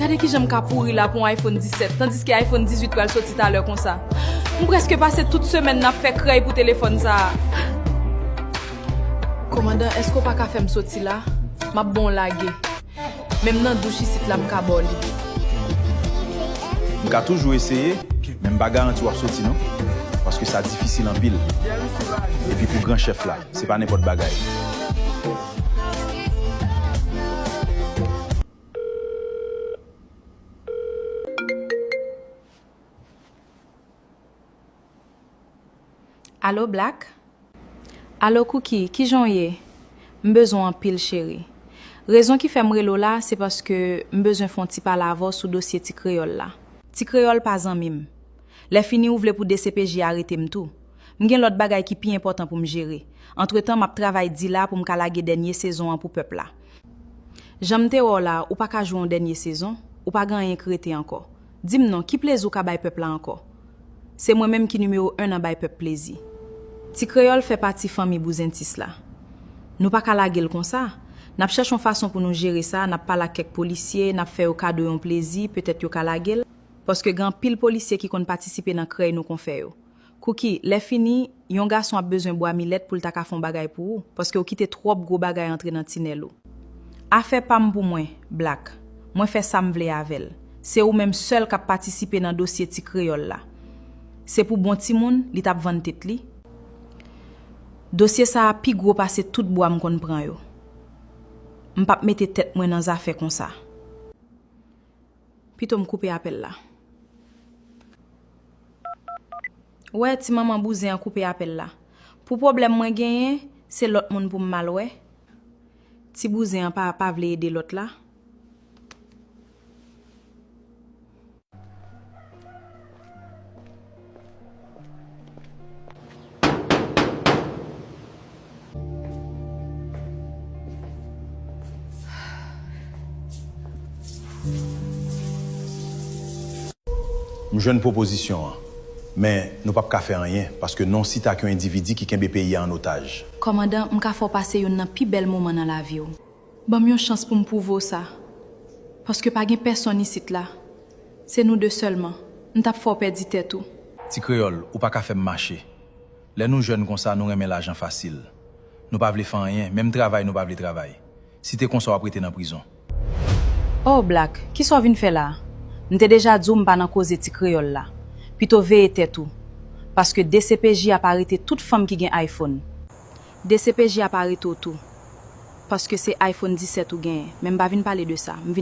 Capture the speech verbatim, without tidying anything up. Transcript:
Gade kijan m ka pouri la pou yon iPhone disèt, tandiske iPhone dizuit pral soti talè konsa. M prèske pase tout semèn nan ap fè krèy pou telefòn sa a. Kòmandan, èske w pa ka fè m soti la? M ap ba w lage. Menm nan douch isit la, m ka ba w li. M ka toujou eseye, men m pa garanti w ap soti non. Paske sa difisil anpil. Epi pou gran chèf la, se pa nenpòt bagay. Alo, Black? Alo, Cookie, kijan w ye? M bezwen w anpil, cheri. Rezon ki fè m rele w la, se paske m bezwen fè yon ti pale avè w sou dosye Ti Kreyòl la. Ti Kreyòl pa zanmi m. Lè fini, ou vle pou D C P J arete m tou. M gen lòt bagay ki pi enpòtan pou m jere. Antretan, m ap travay di la pou m ka lage dènye sezon an pou pèp la. Jan m te wè w la, ou pa ka jwe yon dènye sezon, ou pa gen anyen k rete ankò. Di m non, ki plezi w ka bay pèp la ankò? Se mwen menm ki nimewo en nan bay pèp plezi. Ti Kreyòl fè pati fanmi Bouzentis la. Nou pa ka lage l konsa. N ap chèche yon fason pou nou jere sa, n ap pale ak kèk polisye, n ap fè yo kado yon plezi, petèt yo ka lage l. Paske gen anpil polisye ki konn patisipe nan krèy nou konn fè yo. Cookie, lè fini, yon gason ap bezwen bwa milèt pou l ta ka fè yon bagay pou ou, paske w kite twòp gwo bagay antre nan tinèl ou. Afè pa m pou mwen, Black. Mwen fè sa m vle avè l. Se ou menm sèl k ap patisipe nan dosye Ti Kreyòl la. Se pou bon timoun, li t ap vann tèt li. Dosye sa a pi gwo pase tout bwa m konn pran yo. M p ap mete tèt mwen nan zafè konsa. Pito m koupe apèl la. Wè, ti manman bouzen an koupe apèl la. Pou pwoblèm mwen genyen, se lòt moun pou m al wè. Ti bouzen an pa, pa vle ede lòt la. M jwenn pwopozisyon an, men nou p ap ka fè anyen, paske nou site ak yon endividi ki kenbe peyi a an otaj. Kòmandan, m ka fè w pase youn nan pi bèl moman nan lavi w. Ban m yon chans pou m pwouve w sa. Paske pa gen pèsonn isit la. Se nou de sèlman. M t ap fè w pèdi tèt ou. Ti Kreyòl, ou pa ka fè m mache. Lè nou jèn konsa, nou renmen lajan fasil. Nou pa vle fè anyen, menm travay nou pa vle travay. Si te konsa, w ap rete nan prizon. Oh, Black, kisa w vin fè la a? M te deja di w m pa nan koze Ti Kreyòl la. Pito veye tèt ou. Paske D C P J ap arete tout fanm ki gen iPhone. D C P J ap arete w tou. Paske se iPhone disèt ou genyen. Men m pa vin pale de sa. M vin